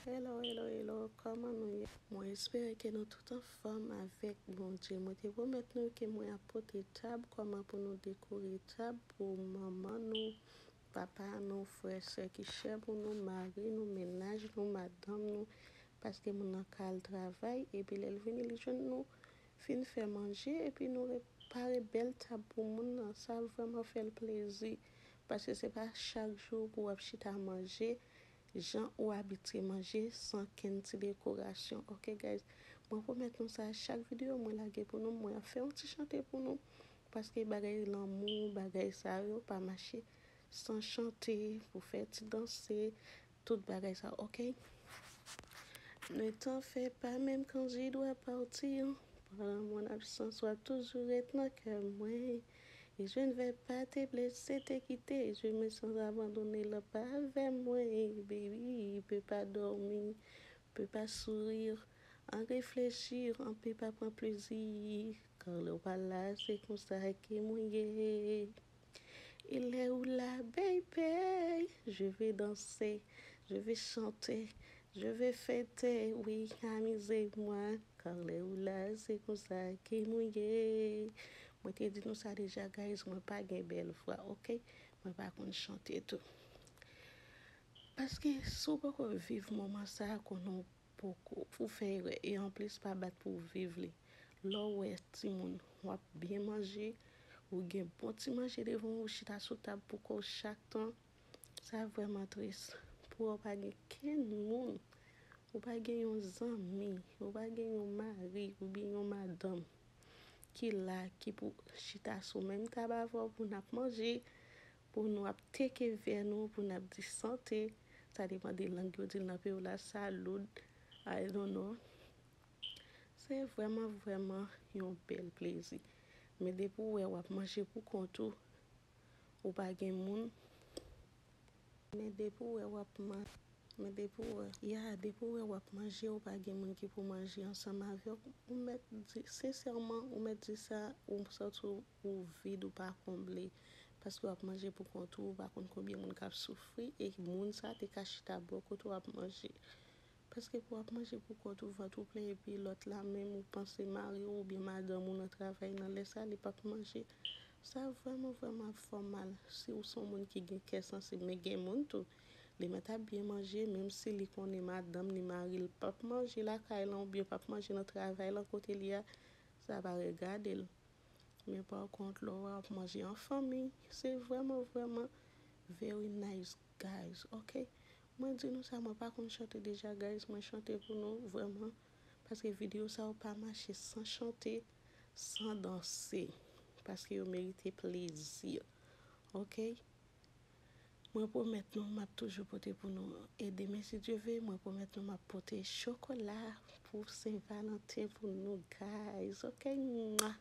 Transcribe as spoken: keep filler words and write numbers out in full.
Hello, hello, hello, kòman nou ye? Mwen espere ke nou tout anfòm avèk Bondye. Mwen te pwomèt nou ke mwen ap pote tab, kòman pou nou dekore tab pou manman nou, papa nou, frè, sè ki chè pou nou, mari nou, mennaj nou, madanm nou, paske moun nan ka al travay, epi lè l vini, li jwenn nou fin fè manje, epi nou repare bèl tab pou moun nan. Sa vrèman fè l plezi, paske se pa chak jou pou w ap chita manje jan ou abitye manje san kenn ti dekorasyon. Ok, guys, mwen pwomèt nou sa, chak videyo mwen lage pou nou, mwen ap fè yon ti chante pou nou, paske bagay lanmou, bagay sa yo pa mache san chante, pou fè ti danse, tout bagay sa, ok? Ne t'en fais pas, même quand je dois partir. Pendant mon absence, w ap toujou ret nan kè mwen. Et je ne vais pas te blesser, te kite. Je me sens abandonné la pa avè mwen, baby. Pe pa dòmi, pe pa souri. An reflechi, an pe pa pran plezi. Kan lè w pa la, se konsa ke mwen ye. E lè ou la, baby, je vais danser, je vais chanter, je vais fêter, oui, amuser moi. Kan lè ou la, se konsa ke mwen ye. Mwen te di nou sa deja, guys, mwen pa gen bèl vwa, ok? Mwen pa konn chante tou. Paske si w poko viv moman sa, konnen w poko, ou fè erè. E anplis, pa bat pou w viv li. Lè w wè timoun, w ap byen manje, ou gen bon ti manje devan w, ou chita sou tab pou kò w chak tan, sa vrèman tris. Pou w pa gen kenn moun, ou pa gen yon zanmi, ou pa gen yon mari oubyen yon madanm ki la, ki pou chita sou menm tab avè w pou n ap manje, pou nou ap teke vè nou, pou n ap di sante. Sa depann de lang yo di l nan peyi w la, salud, I don't know. Se vrèman, vrèman yon bèl plezi. Men depi w wè w ap manje pou kont ou, ou pa gen moun. Men depi w wè w ap man-, men depi w wè, ya, depi w wè w ap manje, ou pa gen moun ki pou manje ansanm avè w, ou mèt di, sensèman, ou mèt di sa, ou santi w, ou vid, ou pa konble. Paske w ap manje pou kont ou, ou pa konn konbyen moun k ap soufri, e moun sa te ka chita bò kote w ap manje. Paske pou w ap manje pou kont ou, vant ou plen, epi lòt la menm, ou panse mari w oubyen madanm ou nan travay nan lè sa, li p ap manje. Sa vrèman, vrèman ap fè w mal. Si w se yon moun ki gen kè sansib, men gen moun tou, li mèt ap byen manje, menm si li konnen madanm li, mari l p ap manje lakay lan oubyen p ap manje nan travay lan kote li a, sa pa regade l. Men pa kont, lè w ap manje an fanmi, se vrèman, vrèman very nice, guys, ok? Mwen di nou sa, mwen pa konn chante deja, guys, mwen chante pou nou, vrèman, paske videyo sa yo pa mache san chante, san danse, paske yo merite plezi, ok? Mwen pwomèt nou, m ap toujou pote pou nou. E demen, si Dye ve, mwen pwomèt nou, m ap pote chokola pou Sen Valanten pou nou, guys, ok? Mwa!